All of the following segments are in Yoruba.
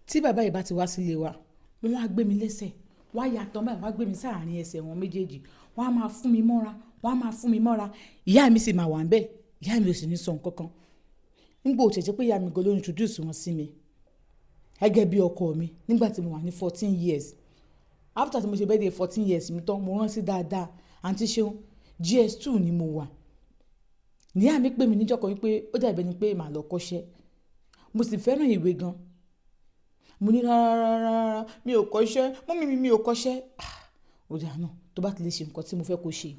Tí bàbá yìí bá ti wá sílé wa, wọ́n á gbé mi lẹ́sẹ̀, wọ́n á ya tán báyìí, wọ́n á gbé mi sáàárín ẹsẹ̀ wọn méjèèjì, wọ́n á máa fún mi mọ́ra, wọ́n á máa fún mi mọ́ra. Ìyá mi sì máa wà níbẹ̀, ìyá mi ò sì ní sọ nǹkan kan. Nígbà ó tiẹ̀ jẹ́ pé ìyá mi gan ló introduce wọn sí mi gẹ́gẹ́ bí ọkọ mi nígbà tí mo wà ní 14 years. After tí mo ṣe birthday 14 years mi tán, mo rántí dáadáa, Aunty Ṣeun, JS2 ni mo wà. Ìyá mi pè mí níjọ́ kan wípé ó dàbí ẹni pé màá lọ kọ́ṣẹ́. Mo sì fẹ́ràn ìwé gan. Mo ní rárá, rárá, rárá, mi ò kọ́ṣẹ́, mummy mi, mi ò kọ́ṣẹ́. Ah, ó dáa náà, tó bá ti lè ṣe nǹkan tí mo fẹ́ kó ṣe.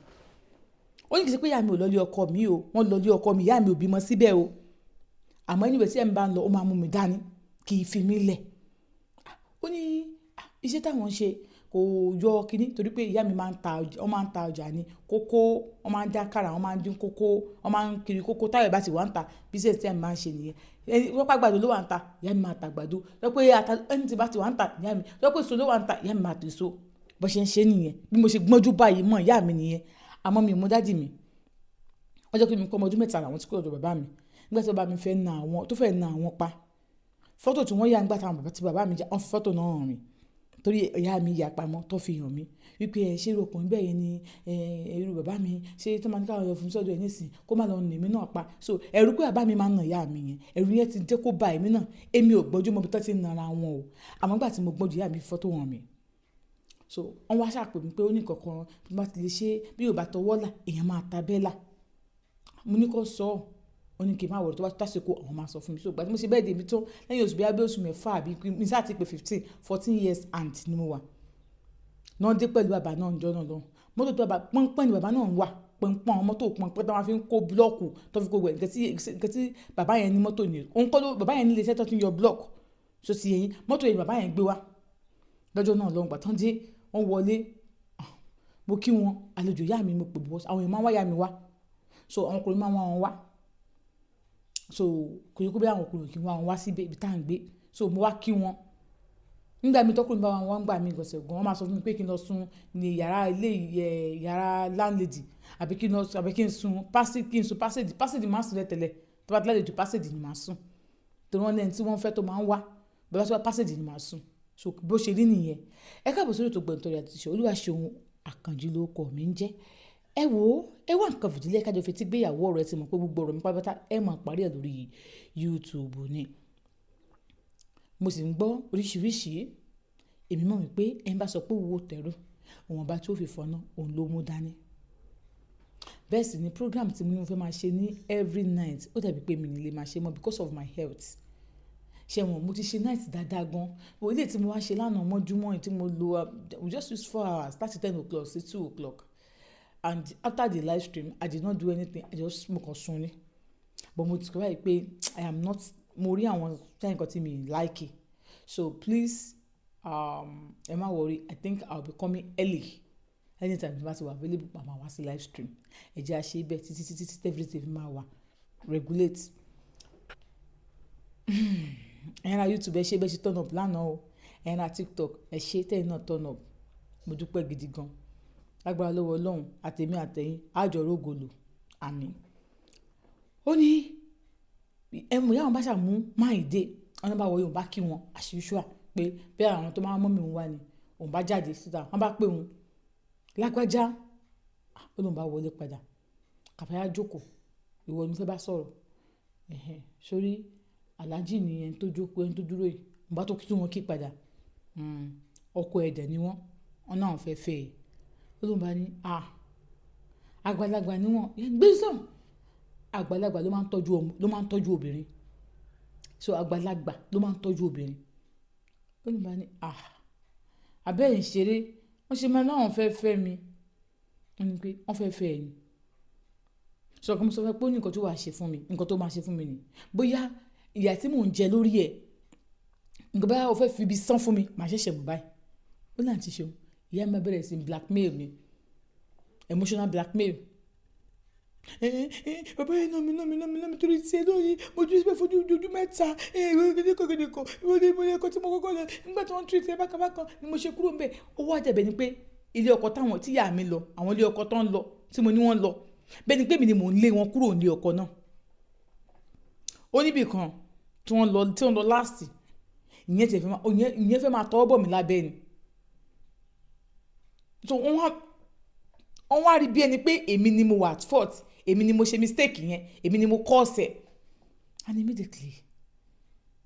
Ó ní kì í ṣe pé ìyá mi ò lọ ilé ọkọ mi o, wọ́n lọ ilé ọkọ mi, ìyá mi ò bímọ síbẹ̀ o. Àmọ́ anyway tí ẹ̀mi bá ń lọ, ó máa mú mi dání, kì í fi mí lẹ̀. Ó ní iṣẹ́ táwọn ń ṣe kò yọ kíní torí pé ìyá mi máa ń ta ọjà, wọ́n máa ń ta ọjà ní kókó, wọ́n máa ń dín àkàrà, wọ́n máa ń dín kókó, wọ́n máa ń kiri kókó. Táwẹ̀ bá ti wà ń ta, business tí ìyá mi máa ń ṣe nìyẹn. Ẹni wọ́n pa àgbàdo ló wà ń ta, ìyá mi máa ta àgbàdo. Tó pé ata ẹni tí bá ti wà ń ta, ìyá mi. Tó pé èso ló wà ń ta, ìyá mi máa ta èso. Bó ṣe ń ṣe nìyẹn. Bí mo ṣe gbọ́njú báyìí mọ̀ ìyá mi nìyẹn. Àmọ́ mi ò mọ daddy mi. Wọ́n jẹ́ pé mi kọ́ ọmọ ọdún 3 làwọn tí kúrò lọ́dọ̀ bàbá mi. Nígbà tí bàbá mi fẹ́ na àwọn, tó fẹ́ na àwọn pa. Fọ́tò tí wọ́n yà nígbà tí àwọn bàbá tí bàbá mi jà, wọ́n fi fọ́tò náà hàn mí. Torí ìyá mi yà pamọ́ tó fi hàn mí wípé ẹ ṣé irú ọkùnrin bẹ́ẹ̀ yẹn ni irú bàbá mi ṣé tó máa ní ká lọ fún sọ́dọ̀ ẹ̀ nísìnyí kó má lọ nà èmi náà pa. So ẹ̀rù pé bàbá mi máa ń na ìyá mi yẹn, ẹ̀rù yẹn ti jẹ́ kó bá èmi náà. Èmi ò gbọ́njú mọ́ bí wọ́n ti ń na ara wọn o. Àmọ́ nígbà tí mo gbọ́njú, ìyá mi fi fọ́tò hàn mí. So wọ́n wá ṣàpè mí pé ó ní nǹkan kan bí mo bá ti lè ṣe bí ó bá tọwọ́ là, èèyàn máa ta bẹ́là. Mo ní kó sọ, ó ní kí n má worry, tó bá tó àsìkò àwọn máa sọ fún mi. So ìgbà tí mo ṣe birthday mi tán lẹ́yìn oṣù bíi oṣù 6 àbí mi sá ti pé 15, 14 years and ni mo wà. Náà dé pẹ̀lú bàbá náà níjọ́ náà lọ́hùn. Mọ́tò tó bàbá pọ́npọ́n ni bàbá náà ń wà. Pọ́npọ́n, mọ́tò pọ́npọ́n tí wọ́n fi ń kó búlọ́ọ̀kù tó fi kó gbogbo ẹ̀. Nǹkan tí bàbá yẹn ní mọ́tò ni. Òun kọ́ ló, bàbá yẹn ní ilé iṣẹ́ tó ti ń yọ búlọ́ọ̀kù. So ti yé yín, mọ́tò yẹn ni bàbá yẹn gbé wá. Lọ́jọ́ náà lọ́hùn, ìgbà tán dé, wọ́n wọlé. Mo kí wọn, àlejò ìyá mi mo pè bọ́, àwọn èèyàn máa ń wá ìyá mi wá. So àwọn ọkùnrin máa ń wá wọn wá. So kò yẹ kó bí àwọn ọkùnrin kì í wá wọn wá síbẹ̀ ibi tí à ń gbé. So mo wá kí wọn. Nígbà mi tọkùnrin bá wọn wá ń gbà mí gọ̀sẹ̀ gan, wọ́n máa sọ fún mi pé kí n lọ sùn ní yàrá ilé, yàrá landlady àbí kí n lọ, àbí kí n sùn passage, kí n sùn passage, passage máa ń sùn tẹ́lẹ̀. Tó bá ti lálejò, passage ni màá sùn. Torí wọ́n ní ẹni tí wọ́n fẹ́ tó máa ń wá. Bí wọ́n bá ti wá, passage ni màá sùn. So bó ṣe rí nìyẹn. Ẹ káàbọ̀ sórí ètò Gbọ̀ntọ́rí àti Ìṣe. Olúwaṣeun Àkànjí lórúkọ mi ń jẹ́. Ẹ wò ó, ẹ wá nǹkan fìdílé ká jọ fetí gbéyàwó ọ̀rọ̀. Ẹ ti mọ̀ pé gbogbo ọ̀rọ̀ mi pátápátá ẹ máa parí ẹ̀ lórí YouTube ni. Mo sì ń gbọ́ oríṣiríṣi. Èmi mọ̀ wípé ẹni bá sọ pé owó tẹ̀rù, ìwọ̀nba tí ó fi fọ́nà, òun ló mú dání. Bẹ́ẹ̀ sì ni program tí mo ní mo fẹ́ máa ṣe ní every night, ó dàbí pé mi ní lè máa ṣe mọ́ because of my health. Ṣé wọn, mo ti ṣe night dáadáa gan. But eléyìí tí mo wá ṣe lánàá mọ́júmọ́ yìí tí mo lo, we just use 4 hours láti 10 o'clock sí 2 o'clock. And after the live stream, I did not do anything. I just mo kàn sùn ni. But mo ti sọ báyìí pé I am not, mo rí àwọn sign kan tí mi like. So please, ẹ má worry. I think I will be coming early. Anytime tí mo bá ti wà available, màá máa wá sí live stream. Ẹ jẹ́ a ṣe bẹ́ẹ̀ títí títí tí everything fi máa wà regulate. Ẹ̀yin ará YouTube, ẹ ṣé bẹ́ẹ̀ ṣe turn up lánàá o. Ẹ̀yin ará TikTok, ẹ ṣé tẹ́yin náà turn up. Mo dúpẹ́ gidi gan. Lágbára lọ́wọ́ Ọlọ́run, àtèmi àtẹ̀yin, á jọ rógo lò. Àmín. Ó ní, ẹ mọ̀ ìyá wọn bá ṣà mú máa dé. Wọ́n bá wọlé, òun bá kí wọn as usual pé bí àwọn tó máa ń mú mummy òun wá ni. Òun bá jáde síta, wọ́n bá pè òun. Lágbájá. Ó lóun bá wọlé padà. Kàfáyá jókòó. Ìwọ ni mo fẹ́ bá sọ̀rọ̀. Ẹ̀hẹn. Sórí Alhaji ni ẹni tó jókòó, ẹni tó dúró yìí. Mo bá tó tún wọn kí padà. Ọkọ ẹ̀ dẹ̀ ni wọ́n. Wọ́n náà fẹ́ fẹ́ ẹ. Ó lóun bá ní, "À, àgbàlagbà ni wọ́n." Gbé sọ̀hún. Àgbàlagbà ló máa ń tọ́jú ọmọ, ló máa ń tọ́jú obìnrin. So àgbàlagbà ló máa ń tọ́jú obìnrin. Ó lóun bá ní, "À, àbí ẹ̀ ń ṣeré. Wọ́n ṣe máa láwọn fẹ́ fẹ́ mi." Wọ́n ní pé wọ́n fẹ́ fẹ́ ẹ ni. Sọ pé mo sọ fún ẹ pé ó ní nǹkan tó wà ṣe fún mi, nǹkan tó máa ṣe fún mi ni. Bóyá ìyà tí mò ń jẹ lórí ẹ̀, nǹkan bóyá o fẹ́ fi ibi sán fún mi, màá ṣẹ̀ṣẹ̀ mọ̀ báyìí. Ó ní, "Aunty Ṣeun, ìyá mi bẹ̀rẹ̀ sí blackmail mi, emotional blackmail. Bàbá yẹn nà mí, nà mí, nà mí, nà mí torí tí ẹ lórí mo dúró síbẹ̀ fojú ojú 3. Ìwé kíní kan kíní kan, ìwé ní ìwé ẹ̀kọ́ tí mo kọ́kọ́ lọ nígbà tí wọ́n treat ẹ bákan bákan ni mo ṣe kúrò níbẹ̀." Ó wá dàbí ẹni pé ilé ọkọ táwọn tí ìyá mi lọ, àwọn ilé ọkọ tó ń lọ tí mo ní wọ́n lọ, bẹ́ẹ̀ ni pé èmi ni mò ń lé wọn kúrò ní ọkọ náà. Ó níbì kan tí wọ́n lọ, tí wọ́n lọ last. Ìyẹn ti fẹ́ máa, ìyẹn fẹ́ máa tọwọ́ bọ̀ mí lábẹ́ ni. So wọ́n wá rí bí ẹni pé èmi ni mo wà at fault, èmi ni mo ṣe mistake yẹn, èmi ni mo cause ẹ̀. And immediately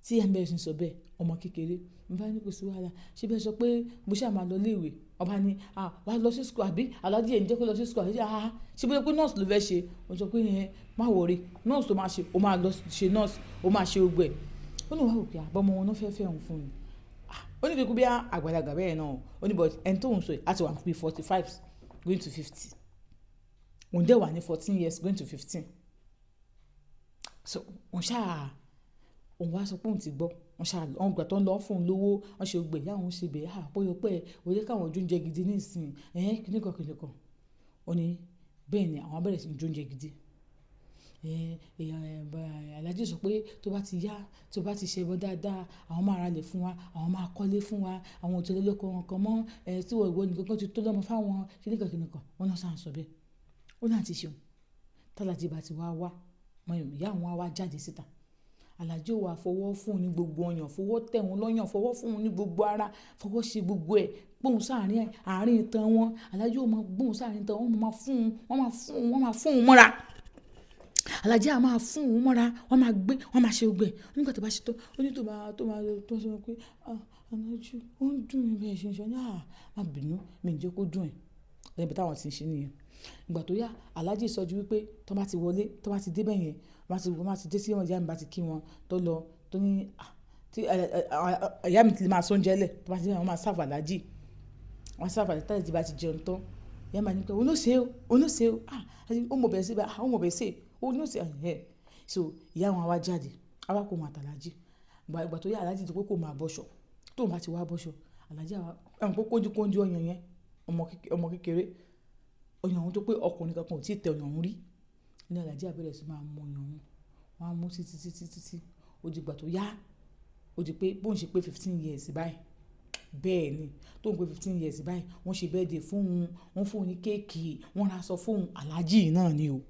tí ìyá mi bẹ̀rẹ̀ sí ní sọ bẹ́ẹ̀, ọmọ kékeré, mo bá ní kò sí wàhálà. Ṣé bẹ́ẹ̀ sọ pé mo ṣà máa lọ ilé ìwé? Ọba ní, "À, wà á lọ sí school àbí? Alhaji ẹ̀ ń jẹ́ kó lọ sí school àbí? Ah, ṣé bóyá pé nurse ló fẹ́ ṣe?" Mo sọ pé, "Ẹ má worry, nurse tó máa ṣe, o máa lọ ṣe nurse, o máa ṣe gbogbo ẹ̀." Ó ní wà wò pé àbí ọmọ wọn náà fẹ́ fẹ́ òun fún mi. Ah, ó ní kíkú bí àgbàlagbà bẹ́ẹ̀ náà. Ó ní but ẹni tó ń sọ yìí á ti wà bí 45 going to 50. Òun dẹ̀ wà ní 14 years going to 15. So òun ṣáà, òun wá sọ pé òun ti gbọ́. Wọ́n ṣáà, wọ́n gbà tó ń lọ fún un lówó, wọ́n ṣe gbogbo ìyá òun ṣe bẹ́ẹ̀. Ah, bóyá pé ó jẹ́ káwọn jó oúnjẹ gidi nísìnyí. Ẹ̀hẹn, kíni kan kíni kan. Ó ní bẹ́ẹ̀ ni àwọn bẹ̀rẹ̀ sí ní jó oúnjẹ gidi. Ẹ̀hẹn, Alhaji sọ pé tó bá ti yá, tó bá ti ṣe ẹbọ dáadáa, àwọn máa ra ilẹ̀ fún wa, àwọn máa kọ́lé fún wa, àwọn ò tẹ̀lé lóko wọn kan mọ́, ẹ̀ tí ìwọ nìkan kan ti tó lọ́mọ fáwọn, kíni kan kíni kan. Wọ́n náà ṣà ń sọ bẹ́ẹ̀. Ó ní àǹtí ṣeun. Tí Alhaji bá ti wá wá, ìyá àwọn á wá jáde síta. Alhaji ó wá fọwọ́ fún un ní gbogbo ọyàn, fọwọ́ tẹ̀ wọ́n lọ́yàn, fọwọ́ fún un ní gbogbo ara, fọwọ́ ṣe gbogbo ẹ̀, gbóhùn sáàrín àárín itan wọn. Alhaji ó máa gbóhùn sáàrín itan wọn, wọ́n máa fún un, wọ́n máa fún un, wọ́n máa fún un mọ́ra. Alhaji a máa fún un mọ́ra, wọ́n máa gbé, wọ́n máa ṣe gbogbo ẹ̀. Nígbà tó bá ṣe tán, ó ní tó máa tó sọ pé, "Ah, Alhaji, ó ń dùn mí bẹ́ẹ̀ ṣe ń ṣe." Ó ní, "Ah, má bínú, mi ò ní jẹ́ kó dùn ẹ́." Níbi táwọn tí ń ṣe nìyẹn. Ìgbà tó yá, Alhaji sọ ju wípé tó bá ti wọlé, tó bá ti dé bẹ́ẹ̀ yẹn, wọ́n bá ti dé sí ìyá mi bá ti kí wọn, tó lọ, tó ní, ah, tí ìyá mi ti lè máa ṣe oúnjẹ lẹ̀, tó bá ti dé wọ́n máa serve Alhaji. Wọ́n serve Alhaji, tí Alhaji bá ti jẹun tán, ìyá mi máa ní pé, "Òun ló ṣe o, òun ló ṣe o. Ah, ó mọ̀ bẹ́ẹ̀ sí bá, ó mọ̀ bẹ́ẹ̀ ṣe, òun ló ṣe." Ẹ̀hẹn. So ìyá wọn á wá jáde, á wá kó òun àti Alhaji. Ìgbà tó yá, Alhaji ti pé kó máa bọ́ṣọ̀. Tó bá ti wá bọ́ṣọ̀, Alhaji á wá, ẹ mọ̀ pé kójú kójú ọyàn yẹn, ọmọ kékeré, ọyàn òun tó pé ọkùnrin kankan ò tí ì tẹ ọyàn òun rí. Ní Alhaji á bẹ̀rẹ̀ sí máa mú ọyàn òun. Wọ́n á mú títí, títí, títí. Ó di ìgbà tó yá, ó di pé bó ń ṣe pé 15 years báyìí. Bẹ́ẹ̀ ni, tó ń pé 15 years báyìí, wọ́n ṣe birthday fún òun, wọ́n fún òun ní cake, wọ́n ra aṣọ fún òun. Alhaji náà ni o.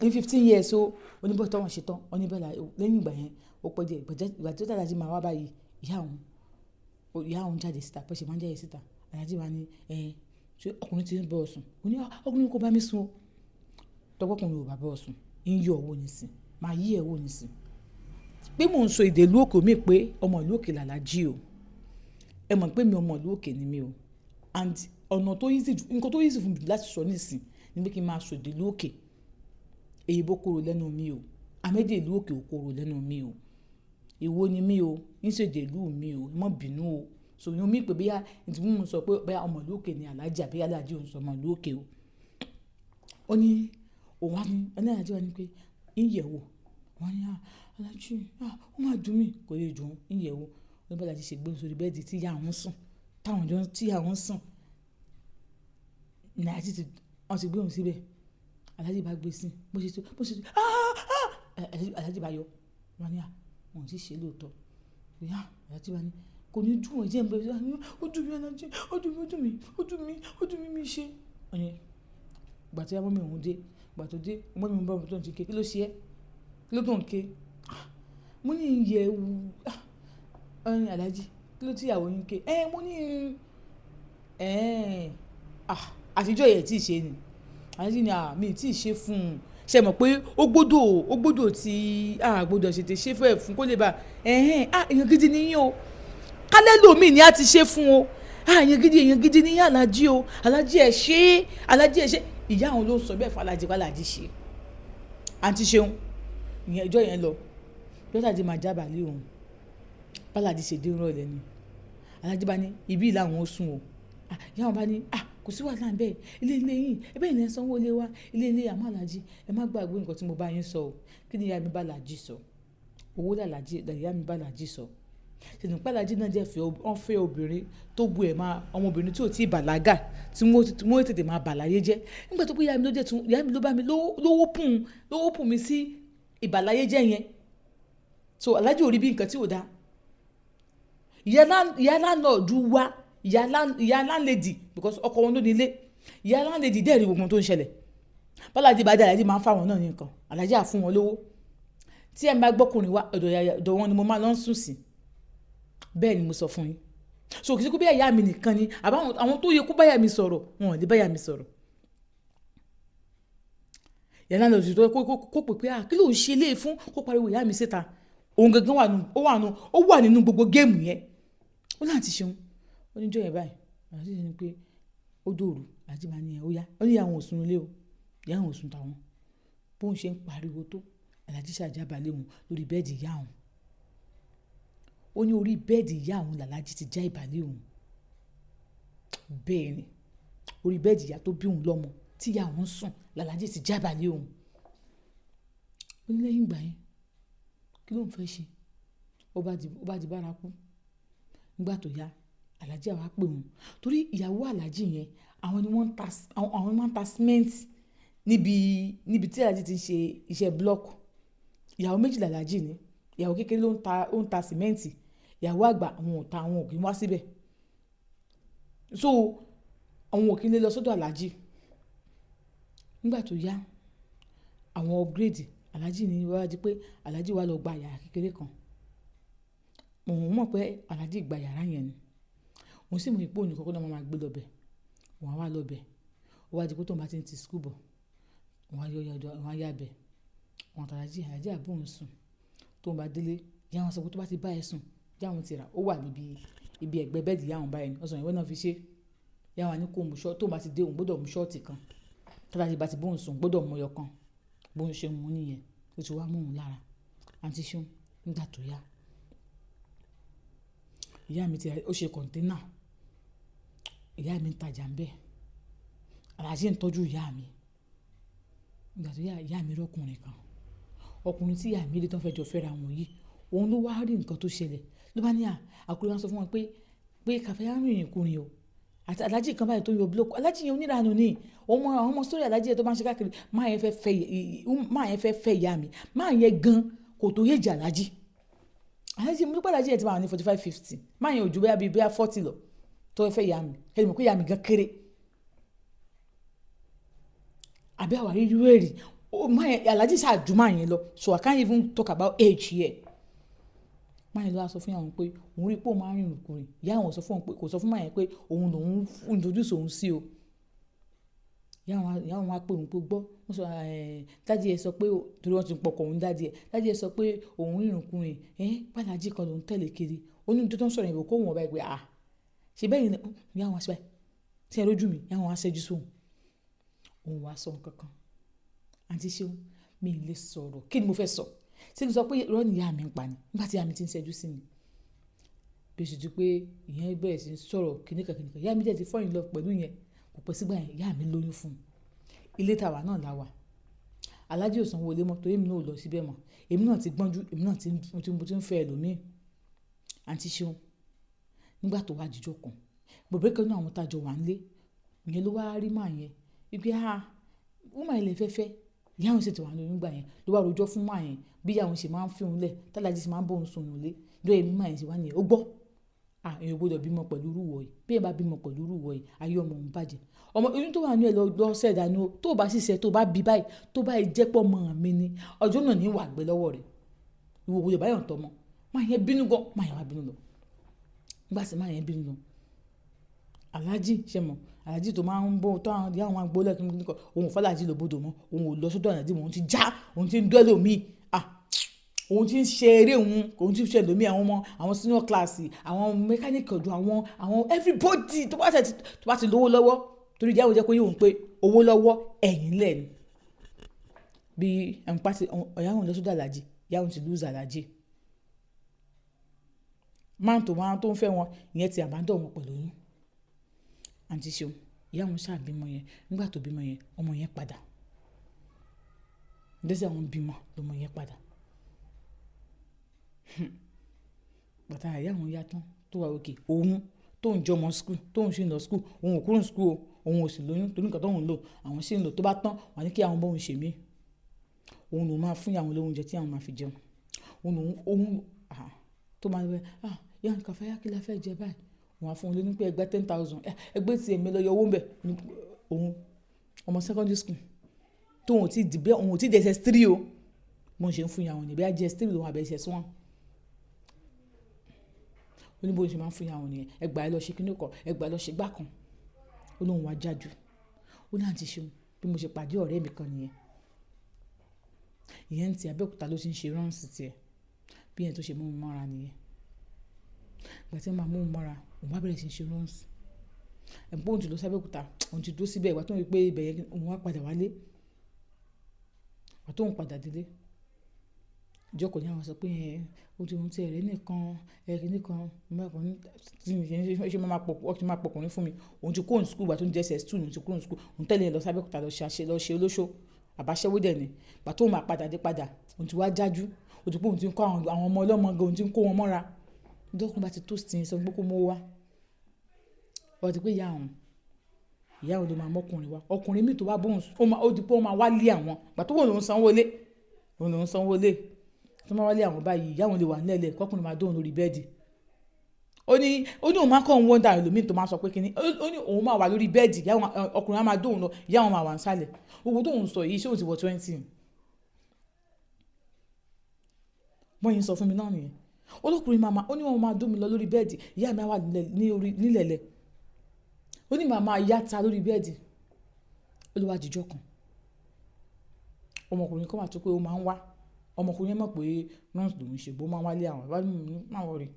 Ní 15 years o, ó ní bó tí wọ́n ṣe tán, ó ní bẹ́ẹ̀ lẹ́yìn ìgbà yẹn, ó pẹ́ díẹ̀. Ìgbà tí Alhaji máa wá báyìí, ìyá òun jáde síta, bó ṣe máa ń jáde síta. Alhaji wá ní, "Ẹ, ṣé ọkùnrin tí ń bá ọ sùn?" Ó ní, "Ah, ọkùnrin kò bá mi sùn o." Tọ́pọ̀ ọkùnrin ò bá bá ọ sùn, ń yọ owó nísìn, máa yí ẹ wò nísìn. Pé mò ń sọ èdè ìlú òkè mi pé ọmọ ìlú òkè l'Alhaji o. Ẹ mọ̀ pé mi ọmọ ìlú òkè ni mí o. And ọ̀nà tó easy jù, nǹkan tó easy fún mi láti sọ nísìn ni pé kí n máa sọ èdè ìlú òkè. Èyìnbó korò lẹ́nu mi o. Àmọ́ èdè ìlú òkè ò korò lẹ́nu mi o. Ìwọ ni mí o, ń ṣe èdè ìlú mi o, ẹ má bínú o. So ìyẹn mi pé bóyá ntí mò ń sọ pé bóyá ọmọ ìlú òkè ni Alhaji àbí Alhaji ò ń sọ ọmọ ìlú òkè o. Ó ní òun wá ní, ẹni Alhaji wá ní pé ń yẹ̀ wò. Wọ́n ní, "Ah, Alhaji, ah, ó máa dùn mí." Kò lè dùn, ń yẹ̀ wò. Ó ní bí Alhaji ṣe gbé sórí bed tí ìyá òun sùn, táwọn jọ, tí ìyá òun sùn. Ní Alhaji ti, wọ́n ti gbé òun síbẹ̀. Alhaji bá gbé sí i, bó ṣe tó, ah, ah, Alhaji bá yọ. Wọ́n ní, "Ah, wọ́n ò tí ì ṣe lóòótọ́." Ah, Alhaji bá ní, "Kò ní dùn ẹ́ jẹ́ ń bẹ." Ó dùn mí Alhaji, ó dùn mí, ó dùn mí, ó dùn mí, ó dùn mí, mi ṣe. Ó ní ìgbà tí mummy òun dé, ìgbà tó dé, mummy òun bá òun tó ń ti ké, "Kí ló ṣe ẹ́? Kí ló tó ń ké?" "Ah, mo ní ń yẹ̀ wò." Ah, ó ní Alhaji, kí ló tí ìyàwó yín ké? "Ẹ́, mo ní, ẹ́, ah, àtijọ́ yẹn tí ì ṣe ni." Alhaji ní, "Ah, mi ò tí ì ṣe fún un." Ṣé ẹ mọ̀ pé ó gbọ́dọ̀ tí a gbọ́dọ̀ ṣètè ṣe fún ẹ fún kó lè bá, ẹ̀hẹn, ah, èèyàn gidi ni yín o. Kálẹ́ lòmíì ni a ti ṣe fún o. Ah, èèyàn gidi ni yín Alhaji o. Alhaji ẹ ṣé, Alhaji ẹ ṣé. Ìyá òun ló ń sọ bẹ́ẹ̀ fún Alhaji pé Alhaji ṣe. Àǹtí Ṣeun, ìyẹn ìjọ yẹn lọ. Bí Alhaji máa jábàálẹ̀ òun. Bí Alhaji ṣe dé ìrọ̀lẹ́ ni. Alhaji bá ní ibi làwọn ó sùn o. Ah, ìyá wọn bá ní, "Ah, kò sí wàhálà níbẹ̀. Ilé ilé yín, ẹ bẹ́ẹ̀ ni ẹ sanwó ilé wa. Ilé ilé àmọ́ Alhaji, ẹ má gbàgbé nǹkan tí mo bá yín sọ o." Kí ni ìyá mi bá Alhaji sọ? Owó l'Alhaji, ìyá mi bá Alhaji sọ. Ṣètò pé Alhaji náà jẹ́ fẹ́, wọ́n fẹ́ obìnrin tó bu ẹ̀ máa, ọmọbìnrin tí ò tí ì bàlágà, tí wọ́n tètè máa bàláyé jẹ́. Nígbà tó pé ìyá mi ló jẹ́ tún, ìyá mi ló bá mi ló open mi sí ìbàláyé jẹ́ yẹn. So Alhaji ò rí bí nǹkan tí ò dá. Ìyá landlord wa, ìyá landlady, because ọkọ wọn ló ní ilé. Ìyá landlady dẹ̀ rí gbogbo ohun tó ń ṣẹlẹ̀. Bí Alhaji bá dé, Alhaji máa ń fún àwọn náà ní nǹkan. Alhaji á fún wọn lówó. Tí ẹ bá gbọ́kùnrin wá, ọ̀dọ̀ wọn ni mo máa lọ sùn sí. Bẹ́ẹ̀ ni mo sọ fún yín. So kì í ṣe pé bí ìyá mi nìkan ni àbáwọn àwọn tó yẹ kó bá ìyá mi sọ̀rọ̀, wọn ò lè bá ìyá mi sọ̀rọ̀. Ìyá náà lọ sí tó kó pè pé, "À, kí ló ń ṣe léè fún?" Kó pariwo ìyá mi síta. Òun gangan wà nù, ó wà nínú gbogbo game yẹn. Ó láti ṣeun. Ó ní jọ́ yẹn báyìí. Àǹtí ṣe ni pé ó dòru. Àǹtí bá ní ẹ ó yá. Ó ní ìyá òun ò sùn nílé o. Ìyá òun ò sùn tàwọn. Bó ń ṣe ń pariwo tó, Alhaji ṣàjábàlẹ̀ òun lórí bẹ́ẹ̀dì ìyá òun. Ó ní orí bẹ́ẹ̀dì ìyá òun làlájì ti já ìbàlẹ̀ òun. Bẹ́ẹ̀ ni, orí bẹ́ẹ̀dì ìyá tó bí òun lọ́mọ tí ìyá òun ń sùn làlájì ti já ìbàlẹ̀ òun. Ó ní lẹ́yìn ìgbà yẹn, kí ló ń fẹ́ ṣe? Ó bá di bárakú. Nígbà tó yá, Alhaji wá pè òun. Torí ìyàwó Alhaji yẹn, àwọn ni wọ́n ń ta cement níbi tí Alhaji ti ń ṣe iṣẹ́ block. Ìyàwó méjì làlájì ní. Ìyàwó kékeré ló ń ta, ó ń ta cement. Ìyàwó àgbà àwọn ò ta, àwọn ò kí ń wá síbẹ̀. So àwọn ò kí ń lè lọ sọ́dọ̀ Alhaji. Nígbà tó yá, àwọn upgrade, Alhaji ní wá di pé Alhaji wá lọ gba yàrá kékeré kan. Òun mọ̀ pé Alhaji gba yàrá yẹn ni. Òun sì mọ̀ pé òun nìkan kọ́ ló máa gbé lọ bẹ̀. Òun á wá lọ bẹ̀. Ó wá di pé tóun bá ti ń ti school bọ̀, òun á yọ, òun á yá bẹ̀. Òun àti Alhaji, Alhaji á bá òun sùn. Tóun bá délé, ìyá wọn sọ pé tó bá ti bá ẹ sùn, ìyá òun ti rà, ó wà níbi ibi ẹ̀gbẹ́ bẹ́ẹ̀dì ìyá òun báyìí. Ọ̀sán ìwé náà fi ṣe. Ìyá wọn ní kó mú short, tóun bá ti dé, òun gbọdọ̀ mú short kan. Tí Alhaji bá ti bá òun sùn, gbọdọ̀ mú ẹyọ kan. Bó ń ṣe mú níyẹn, ó ti wá mú òun lára. Àǹtí Ṣeun, nígbà tó yá, ìyá mi ti, ó ṣe container. Ìyá mi ń tajà ń bẹ. Alhaji ń tọ́jú ìyá mi. Nígbà tó yá, ìyá mi rí ọkùnrin kan. Ọkùnrin tí ìyá mi rí tí wọ́n fẹ́ jọ fẹ́ra wọn yìí, òun ló wá rí nǹkan tó ṣẹlẹ̀. Ló bá ní à, àkúrẹ́ wá sọ fún wọn pé Kafayá ń rìnrìn kúrin o. Àti Alhaji kan báyìí tó yọ block. Alhaji yẹn oníranù ni. Òun mọ àwọn ọmọ story Alhaji yẹn tó máa ń ṣe káàkiri. Máa yẹn fẹ́ fẹ́ ìyá mi. Máa yẹn gan kò tó age Alhaji. Alhaji, mo dúpẹ́ Alhaji yẹn ti máa wà ní 45, 50. Máa yẹn ò ju bóyá bí 40 lọ tó fẹ́ fẹ́ ìyá mi. Ẹ mọ̀ pé ìyá mi gan kéré. Àbí àwárí irú èrì. Ó máa yẹn, Alhaji ṣáà ju máa yẹn lọ. So I can't even talk about age here. Máa yẹn ló wá sọ fún ìyá òun pé òun rí pé òun máa ń rìnrìn kúrin. Ìyá òun sọ fún òun pé, kò sọ fún máa yẹn pé òun lòún introduce òun sí o. Ìyá òun wá pé òun pé gbọ́. Wọ́n sọ, daddy ẹ sọ pé, torí wọ́n ti ń pọkàn òun daddy ẹ. Daddy ẹ sọ pé òun rìnrìn kúrin. Pé Alhaji kan lòún tẹ̀lé kiri. Ó ní tó ń sọ̀rọ̀ yẹn kó wọ́n báyìí pé, "À, ṣe bẹ́ẹ̀ ni?" Ìyá òun wá sí báyìí. "Ṣé ẹ rójú mi?" Ìyá òun wá ṣẹ́jú sí òun. Òun wá sọ nǹkan kan. Àǹtí Ṣeun, mi ò lè sọ̀rọ̀. Kí ni mo fẹ́ sọ? Ṣé kí n sọ pé irọ́ ni ìyá mi ń pa ni? Nígbà tí ìyá mi ti ń ṣẹ́jú sí mi. Bí ó ṣe di pé ìyẹn bẹ̀rẹ̀ sí ní sọ̀rọ̀ kíníkan kíníkan. Ìyá mi dẹ̀ ti fall in love pẹ̀lú ìyẹn. Kò pẹ́ sígbà yẹn, ìyá mi lóyún fún un. Ilé tàwa náà la wà. Alhaji ò sanwó ilé mọ́ torí èmi náà ò lọ síbẹ̀ mọ́. Èmi náà ti gbọ́njú, èmi náà ti, mo ti ń fẹ́ ẹlòmíì. Àǹtí Ṣeun, nígbà tó wá di ọjọ́ kan, bọ̀bọ́ kan nínú àwọn tá jọ wà nílé, ìyẹn ló wá rí man yẹn. Wípé, "Ah, woman yìí lẹ fẹ́ fẹ́." Ìyá òun sì ti wà lóyún nígbà yẹn. Ló wá rojọ́ fún man yẹn bí ìyá òun ṣe máa ń fi òun lẹ̀, tí Alhaji ṣe máa ń bá òun sùn nínú ilé. Bí èmi man yẹn ṣe wá níyẹn. Ó gbọ́. "À, èèyàn ò gbọdọ̀ bímọ pẹ̀lú irú ìwọ yìí. Bí èèyàn bá bímọ pẹ̀lú irú ìwọ yìí, ayé ọmọ òun bàjẹ́. Ọmọ oyún tó wà nínú ẹ lọ, lọ ṣẹ̀ dànù o. Tó bá sì ṣẹ, tó bá bí báyìí, tó bá jẹ́ pé ọmọ mi ni, ọjọ́ náà ní wà gbé lọ́wọ́ rẹ̀. Ìwọ ò gbọdọ̀ bá èèyàn tọ́mọ." Man yẹn bínú gan. Man yẹn wá bínú lọ. Nígbà tí man yẹn bínú lọ, Alhaji ṣe mọ̀, Alhaji tó máa ń bọ̀, tó àwọn ìyá òun máa ń gbó lẹ́ẹ̀kí nìkan, òun ò fẹ́ Alhaji lóbodò mọ́, òun ò lọ sọ́dọ̀ Alhaji mọ́, òun ti já, òun ti ń dọ́ ẹlòmíì. Ah, òun ti ń ṣe eré òun, òun ti ń ṣe ẹlòmíì, àwọn ọmọ, àwọn senior class, àwọn mechanic ọ̀dọ̀ àwọn, àwọn everybody tó bá ti lówó lọ́wọ́, torí ìyá òun jẹ́ kó yé òun pé owó lọ́wọ́ ẹ̀yìn lẹ̀ ni. Bí ẹnpá ti, ìyá òun lọ sọ́dọ̀ Alhaji, ìyá òun ti lose Alhaji. Man tó máa tó ń fẹ́ wọn, ìyẹn ti abandon wọn pẹ̀lú oyún. Àǹtí Ṣeun, ìyá òun ṣáà bímọ yẹn. Nígbà tó bímọ yẹn, ọmọ yẹn padà. Lẹ́sẹ̀ àwọn bímọ lọmọ yẹn padà. Bàtà ìyá òun yá tán tó wà okay. Òun tó ń jọ ọmọ school, tó ń ṣì ń lọ school, òun ò kúrò ní school o, òun ò sì lóyún torí nǹkan tó ń lò, àwọn sì ń lò tó bá tán, wọ́n ní kí àwọn bá òun ṣe mí. Òun ló máa fún ìyá òun lóúnjẹ tí àwọn máa fi jẹun. Òun lòun, òun, ah, tó máa ń bẹ, "Ah, ìyá Kafayá, kí la fẹ́ jẹ báyìí?" Wọ́n á fún un lóní pé ẹgbẹ́ 10,000, ẹgbẹ́ tí èmi lọ yọ owó ń bẹ̀. Òun ọmọ secondary school tó òun ò tí ì di bẹ́ẹ̀, òun ò tí ì di SS3 o. Bó ń ṣe ń fún ìyá òun ní bí i JS3 lòun àbí SS1. Ó ní bó ṣe máa ń fún ìyá òun nìyẹn. Ẹ gbà ẹ lọ ṣe kíní kan, ẹ gbà ẹ lọ ṣe gbá kan. Ó lóun wá jájú. Ó ní àǹtí Ṣeun, bí mo ṣe pàdé ọ̀rẹ́ mi kan nìyẹn. Ìyẹn tí Abẹ́òkúta ló ti ń ṣe runs tiẹ̀. Bí ẹni tó ṣe mú mi mọ́ra nìyẹn. Ìgbà tí wọ́n máa mú mi mọ́ra, òun bá bẹ̀rẹ̀ sí í ṣe runs. Ẹ̀gbọ́n òun ti lọ sí Abẹ́òkúta, òun ti dúró síbẹ̀ ìgbà tó ń rí pé ibẹ̀ yẹn òun wá padà wálé. Ìgbà tó ń padà délé, ìjọ kan ní àwọn sọ pé ẹ, ó ti ohun tí ẹ̀rẹ́ nìkan, ẹ kíní kan, tí ṣe máa pọ̀, ó ti máa pọkùnrin fún mi. Òun ti kúrò ní school ìgbà tó ń jẹ́ SS2 òun ti kúrò ní school. Òun tẹ̀lé ẹ lọ sí Abẹ́òkúta lọ ṣe aṣẹ, lọ ṣe olóṣó. Àbáṣẹ́wó dẹ̀ ni. Ìgbà tó máa padà dé padà, òun ti wá jájú. Ó ti pé òun ti ń kó àwọn ọmọ ọlọ́mọ gan, òun ti ń kó wọn mọ́ra. Ọjọ́ bá ti toast yín sọ pé kó mú owó wá. Ó ti pé ìyá òun ló máa mú ọkùnrin wá. Ọkùnrin mì tó wá bá òun sùn, ó di pé ó máa wá lé àwọn. Ìgbà tó wù ló ń sanwó ilé, òun ló ń sanwó ilé. Tó máa wá lé àwọn báyìí, ìyá òun lè wà nílẹ̀ kọ́kùnrin máa dóhùn lórí bẹ́ẹ̀dì. Ó ní òun máa kàn wonder ẹlòmíì tó máa sọ pé kíní. Ó ní òun máa wà lórí bẹ́ẹ̀dì, ìyá òun, ọkùnrin á máa dóhùn lọ, ìyá òun máa wà nísàlẹ̀. Gbogbo tó ń sọ yìí ṣé òun ti wọ 20? Bọ́n yín sọ fún mi náà nìyẹn. Olókùnrin máa ma, ó ní wọ́n máa dó mi lọ lórí bẹ́ẹ̀dì, ìyá mi á wà ní orí, nílẹ̀lẹ̀. Ó ní màá máa yáta lórí bẹ́ẹ̀dì. Ó ló wá di ọjọ́ kan. Ọmọkùnrin kan wà tó pé ó máa ń wá. Ọmọkùnrin yẹn mọ̀ pé runs lòun ṣe, bó máa ń wá lé àwọn. Bá ní má worry,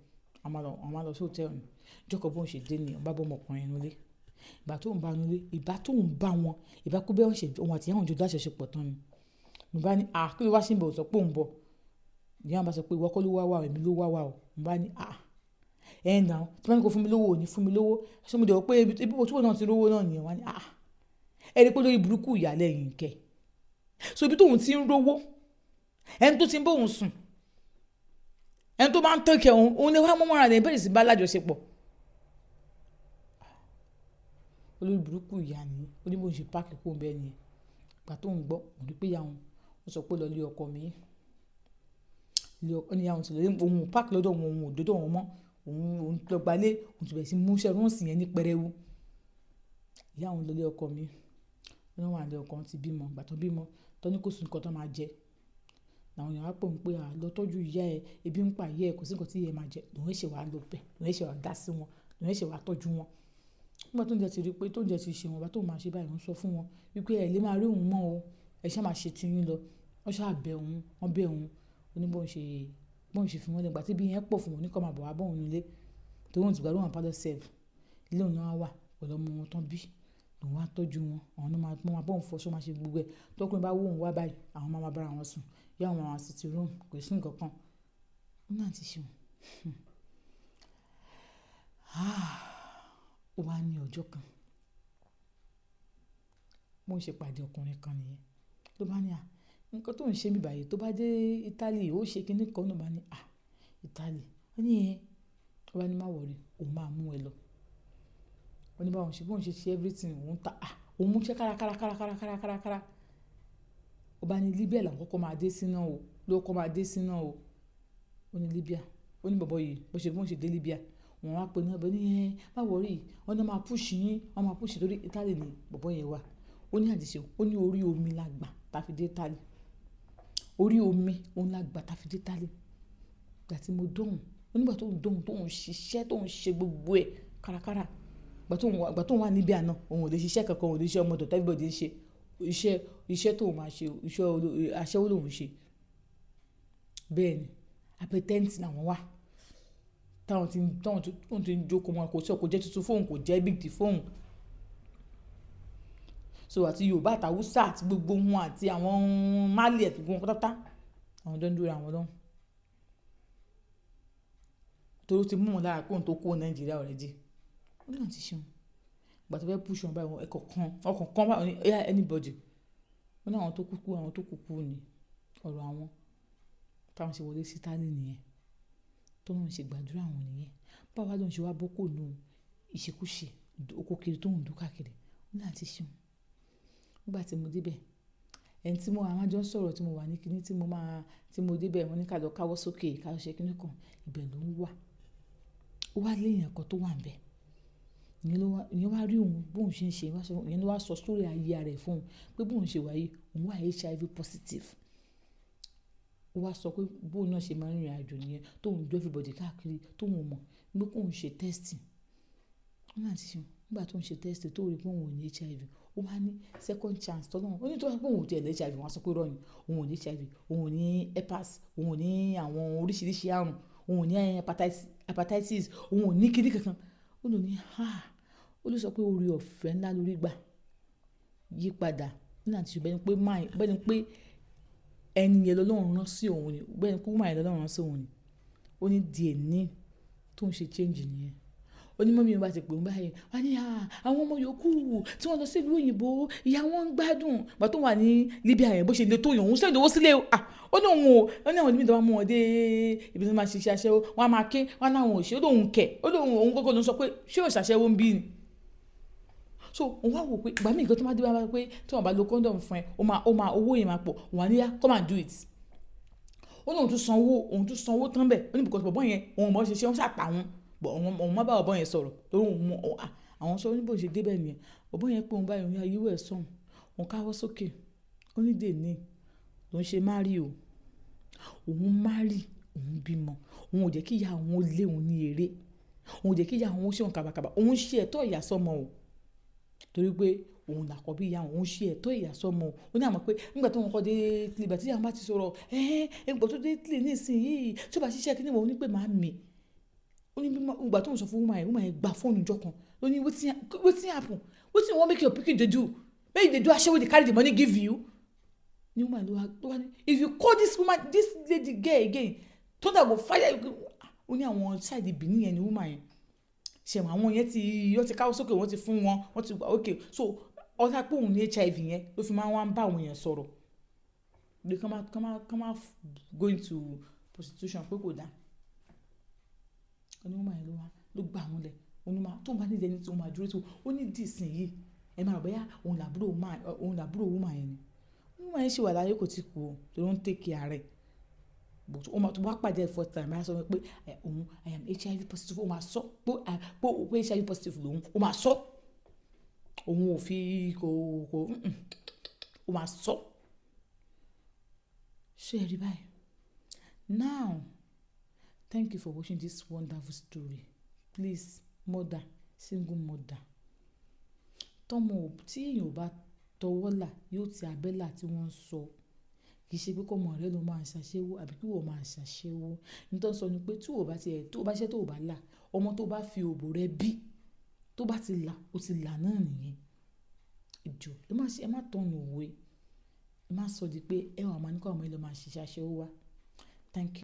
a máa lọ, a máa lọ sí hòtẹ́ẹ̀lì. Ọjọ́ kan bó ń ṣe dé ni, ó bá bá ọmọkùnrin nínú ilé. Ìgbà tó ń bá nínú ilé, ìbá tó ń bá wọn, ìbá kú bí wọ́n ṣe, òun àti ìyá òun jọ lájọṣepọ̀ tán ni. Mo bá ní, "À, kí ló wá sí ibẹ̀?" Ó sọ pé òun bọ̀. Ìyá òun bá sọ pé ìwọ kọ́ ló wá wá o, èmi ló wá wá o. Mo bá ní, "À, ẹ now, tí wọ́n bá ní kó fún mi lówó, ò ní fún mi lówó. Ṣé mo dẹ̀ rò pé ibi tí wọ́n náà ti rówó náà nìyẹn?" Wọ́n ní, "À, ẹ rí pé lórí burúkú ìyá lẹ́yìn kẹ́." So ibi tó òun ti ń rówó, ẹni tó ti ń bá òun sùn, ẹni tó bá ń take care òun, òun lè wá mú mọ́ra rẹ̀ bẹ̀rẹ̀ sí bá lájọṣepọ̀. Olórí burúkú ìyá ni. Ó ní bó ń ṣe páàkì kúrò bẹ́ẹ̀ nìyẹn. Ìgbà tó ń gbọ́, òun rí pé ìyá òun, ó sọ pé lọ lé ọkọ mi. Ó ní ìyá òun ti lọ lé, òun ò páàkì lọ́dọ̀ òun, òun ò dé ọ̀dọ̀ wọn mọ́. Òun lọ gba ilé, òun ti bẹ̀rẹ̀ sí mú iṣẹ́ runs yẹn ní pẹrẹwu. Ìyá òun lọ lé ọkọ mi. Ó ní wọ́n wà ní ọkọ wọn ti bímọ. Ìgbà tó bímọ, tó ní kò sí nǹkan tó máa jẹ. Làwọn èèyàn wá pè òun pé, "À, lọ tọ́jú ìyá ẹ, ebi ń pa ìyá ẹ, kò sí nǹkan tí ìyá ẹ máa jẹ." Lòun ṣe wá lọ bẹ̀, lòun ṣe wá dá sí wọn, lòun ṣe wá tọ́jú wọn. Nígbà tó ń jẹ ti rí pé tó ń jẹ ti ṣe wọn, bá tó máa ṣe báyìí, òun sọ fún wọn wípé ẹ lè máa rí òun mọ́ o. Ẹ ṣá máa ṣe ti yín lọ. Wọ́n sá bẹ òun, wọ́n bẹ òun. Ó ní bó ń ṣe fi wọ́n lẹ́, ìgbà tí ibi yẹn pọ̀ fún wọn, ní kó máa bọ̀ wá bá òun nílé. Torí òun ti gbádùn àwọn parlour serve. Ilé òun náà wà pẹ̀lú ọmọ wọn tán bí. Òun wá tọ́jú wọn. Àwọn náà máa bá òun fọṣọ, máa ṣe gbogbo ẹ̀. Tọkùnrin bá wò òun wá báyìí, àwọn máa máa bá ara wọn sùn. Ìyá òun máa wá sí ti room, kò sí nǹkan kan. Ó ní àǹtí Ṣeun. Ó wá ní ọjọ́ kan. Bó ń ṣe pàdé ọkùnrin kan nìyẹn. Ló bá ní, "À, nǹkan tó ń ṣe mí báyìí, tó bá dé Italy, ó ṣe kíní kan." Ló bá ní, "À, Italy." Ó ní ẹ. Ó bá ní má worry, òun máa mú ẹ lọ. Ó ní bá òun ṣe, bó ń ṣe ṣe everything, òun ta, à, òun mú iṣẹ́ kára kára kára kára kára kára kára. Ó bá ní Libya làwọn kọ́kọ́ máa dé sí náà o. Ló kọ́ máa dé sí náà o. Ó ní Libya. Ó ní bọ̀bọ́ yìí, bó ṣe dé Libya. Wọ́n wá pe ní ọbẹ̀ ní ẹ, má worry, wọ́n ní máa push yín, wọ́n máa push torí Italy ni bọ̀bọ́ yẹn wà. Ó ní àǹtí Ṣeun, ó ní orí omi la gbà tá fi dé Italy. Orí omi òun la gbà tá fi dé Italy. Ìgbà tí mo dóhùn, ó ní ìgbà tó ń dóhùn, tó ń ṣiṣẹ́, tó ń ṣe gbogbo ẹ̀ kárakára. Ìgbà tó ń wà ní Libya náà, òun ò lè ṣiṣẹ́ kankan, òun ò lè ṣe ọmọ ọ̀dọ̀ tí everybody ń ṣe. Iṣẹ́ tó máa ṣe, iṣẹ́ aṣẹ́wó lòun ń ṣe. Bẹ́ẹ̀ ni, abẹ́ tent làwọn wà. Táwọn ti ń jókòó mọ́, kò sí, kò jẹ́ tuntun fóun, kò jẹ́ big deal fóun. So àti Yorùbá àti Hausa àti gbogbo wọn àti àwọn Mali àti gbogbo wọn pátápátá, àwọn jọ ń dúró àwọn lọ́hùn. Torí ó ti mú wọn lára kó òun tó kúrò Nàìjíríà already. Ó ní àǹtí Ṣeun. Ìgbà tó fẹ́ push wọn báyìí, ẹ̀kọ̀ kan, ọkàn kan báyìí, ó ní, "Oya anybody." Ó ní àwọn tó kúkú, àwọn tó kúkú ni ọ̀rọ̀ àwọn. Táwọn ṣe wọlé sí Italy nìyẹn. Tó ń ṣe gbàdúrà àwọn nìyẹn. Báwo wá ló ń ṣe wá bọ́ kúrò nínú ìṣekúṣe, oko kiri tó ń dùn káàkiri. Ó ní àǹtí Ṣeun. Nígbà tí mo dé bẹ̀, ẹni tí mo máa jọ ń sọ̀rọ̀ tí mo wà ní kíní tí mo máa, tí mo dé bẹ̀ wọ́n ní ká lọ káwọ́ sókè, ká lọ ṣe kíní kan, ibẹ̀ ló ń wà. Ó wá lé èèyàn kan tó wà níbẹ̀. Ìyẹn wá rí òun bó ń ṣe ń ṣe, ìyẹn ló wá sọ story ayé ara rẹ̀ fún òun pé bó ń ṣe wà yìí, òun wà HIV positive. Ó wá sọ pé bóun náà ṣe máa ń rìnrìn àjò nìyẹn, tóun jó everybody káàkiri, tóun ò mọ̀ pé kóun ṣe testing. Ó ní, "Àǹtí Ṣeun," nígbà tó ń ṣe test tó rí pé òun ò ní HIV, ó wá ní second chance tọ́lọ́run. Ó ní tó bá pé òun ò tí ẹ̀ ní HIV, wọ́n á sọ pé irọ́ ni. Òun ò ní HIV, òun ò ní herpes, òun ò ní àwọn oríṣiríṣi àrùn, òun ò ní hepatitis, òun ò ní kíní kankan. Ó ní, "Ah!" Ó ló sọ pé oore ọ̀fẹ́ ńlá lórí gbà yí padà. Ó ní, "Àǹtí Ṣeun, bẹ́ẹ̀ ni pé máa, bẹ́ẹ̀ ni pé ẹni yẹn lọ́lọ́run rán sí òun ni, bẹ́ẹ̀ ni pé woman yẹn lọ́lọ́run rán sí òun ni." Ó ní díẹ̀ ní tó ń ṣe change nìyẹn. Ó ní mummy bá ti pè òun báyìí, wọ́n ní, "À, àwọn ọmọ yòókù tí wọ́n lọ sí ìlú òyìnbó, ìyá wọn ń gbádùn." Ìgbà tó wà ní Libya yẹn, bó ṣe le tó yẹn, òun send owó sílé o. Ah! Ó ní òun ò, ó ní àwọn ìlú tó bá mú wọn dé ibi tí wọ́n máa ṣe iṣẹ́ aṣẹ́wó, wọ́n á máa ké, wọ́n á ní àwọn ò ṣe. Ó lóun kẹ̀, ó lóun òun kọ́kọ́ ló ń sọ pé ṣé ò ṣàṣẹ́wó ń bí ni. So òun wá wò pé ìgbà míì nǹkan tó máa dé wá pé tí wọ́n bá lo condom fún ẹ, ó máa owó yẹn máa pọ̀. Òun á ní yá, come and do it. Ó ní òun tún san owó, òun tún san owó tán bẹ́ẹ̀. Ó ní because bọ̀bọ́ yẹn, òun ò mọ̀ ṣe ṣe, wọ́n ṣàpà wọn. But òun má bá bọ̀bọ́ yẹn sọ̀rọ̀ torí òun mọ̀, àwọn sọ ní bó ṣe dé bẹ́ẹ̀ nìyẹn. Bọ̀bọ́ yẹn pé òun báyìí, òun yá yíwọ́ ẹ̀ sọ̀hún. Òun káwọ́ sókè. Ó ní dè ní ló ń ṣe marry o. Òun marry, òun bímọ. Òun ò jẹ́ kí ìyá òun ó lé òun ní eré. Òun ò jẹ́ kí ìyá òun ó ṣe òun kàbàkàbà. Òun ṣe ẹ̀tọ́ ìyá sọ́mọ o. Torí pé òun làkọ́bí ìyá òun, òun ṣe ẹ̀tọ́ ìyá sọ́mọ o. Ó ní àmọ́ pé nígbà tó ń kọ́ dé Italy, ìgbà tí ìyá òun bá ti sọ̀rọ̀, "Ẹ́n, ìgbà tó dé Italy nísìnyí, tí ó bá ṣiṣẹ́ kíní," òun ní pé màámi. Ó ní bí ìgbà tó ń sọ fún woman yẹn, woman yẹn gba fóònù ọjọ́ kan. Ó ní, "Wetin happen? Wetin you wan make your pikin dey do? Make e dey do aṣẹ́wó dey carry the money give you?" Ní woman ló wá ní, "If you call this woman, this lady girl again, thunder go fire you." Ó ní àwọn side Benin yẹn ni woman yẹn. Ṣé àwọn yẹn ti, wọ́n ti káwọ́ sókè, wọ́n ti fún wọn, wọ́n ti wà okay. So ọlá pé òun ní HIV yẹn ló fi máa ń wá ń bá àwọn èèyàn sọ̀rọ̀. Pé kán má go into prostitution, pé kò dáa. Ó ní woman yẹn ló wá, ló gbà wọ́n lẹ̀. Ó ní máa, tóun bá need anything, òun máa dúró tí ó ní dì ìsìn yìí. Ẹ máa rò bóyá òun làbúrò woman yẹn ni. Woman yẹn ṣì wà láyé, kò tí kú o, torí ó ń take care rẹ̀. But ó máa tó bá pàdé ẹ first time, máa sọ pé òun, "I am HIV positive." Ó máa sọ pé HIV positive lòun. Ó máa sọ. Òun ò fi kò kò ó máa sọ. Ṣé ẹ rí báyìí? Now, thank you for watching this wonderful story. Please, mother, single mother. Tọ́mọ tí èèyàn ò bá tọwọ́ là, yóò ti abẹ́ là tí wọ́n ń sọ. Kì í ṣe pé kí ọmọ rẹ lọ máa ṣàṣẹ́wó àbí kí ìwọ máa ṣàṣẹ́wó. Ohun tó ń sọ ni pé tí o bá ti ẹ̀, tó bá ṣẹ́ tó ò bá là, ọmọ tó bá fi òbò rẹ bí, tó bá ti là, ó ti là náà nìyẹn. Ẹ jọ̀ọ́, ẹ má ṣe, ẹ má tọ̀nù òwe. Ẹ má sọ di pé ẹ wà máa ní kí àwọn ọmọ yín lọ máa ṣiṣẹ́ aṣẹ́wó wá. Thank you.